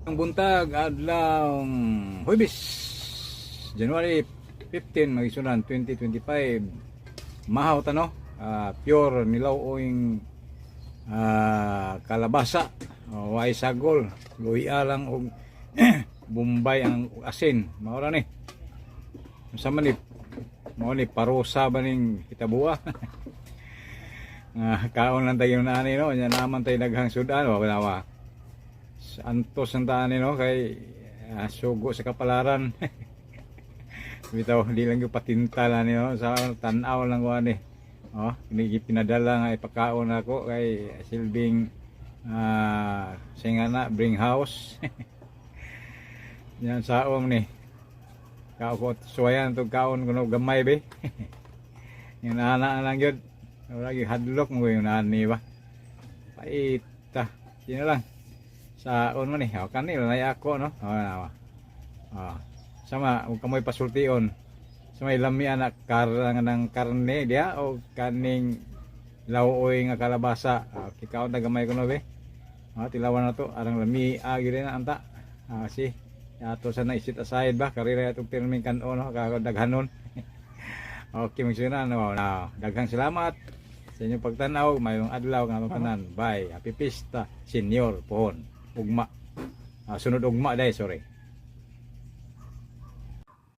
Ang buntag, adlaw Huwebes, January 15, mga igsuonan, 2025. Mahaw ta, no? Pure nilaw-oing kalabasa. Way sagol, luya lang og bombay ang asin. Mao ra ni. Unsa man ni, mao ni parusa ba ning hitabua? Nga kaon lang tayo na ani, no, nya naman tayo daghang sudan wa wa. Antos ang taan no kay sugo sa kapalaran. Bitaw di lang yung patinta lang ni, no, sa tan-aw lang ko ani. Oh, ini pinadala nga ipakaon ako kay silbing singa na bring house. Yan saom ni. Kao ko suwayan tong kaon kuno gamay be. Yung ana lang gyud. Wala gyud hadlok mo yung ani ba. Paita. Sino lang. Saon man ni. Oh, kanil na ako, no. Oh, nawa. Oh. Sama ug kamoy pasultion. Sa may lami anak kar ng karne diya o kaning lawoy nga kalabasa. Kikaon ta gamay kuno be. Ah, tilawan na to arang lami agi rin anta. Si ato sa na isit aside ba karira atong pirming kanon, no, daghanon. Okay, mga no, na daghang salamat sa inyong pagtanaw. Mayong adlaw nga atong tanan. Bye. Happy Pista, Senior pohon. Ugma. Sunod ugma dai, sorry.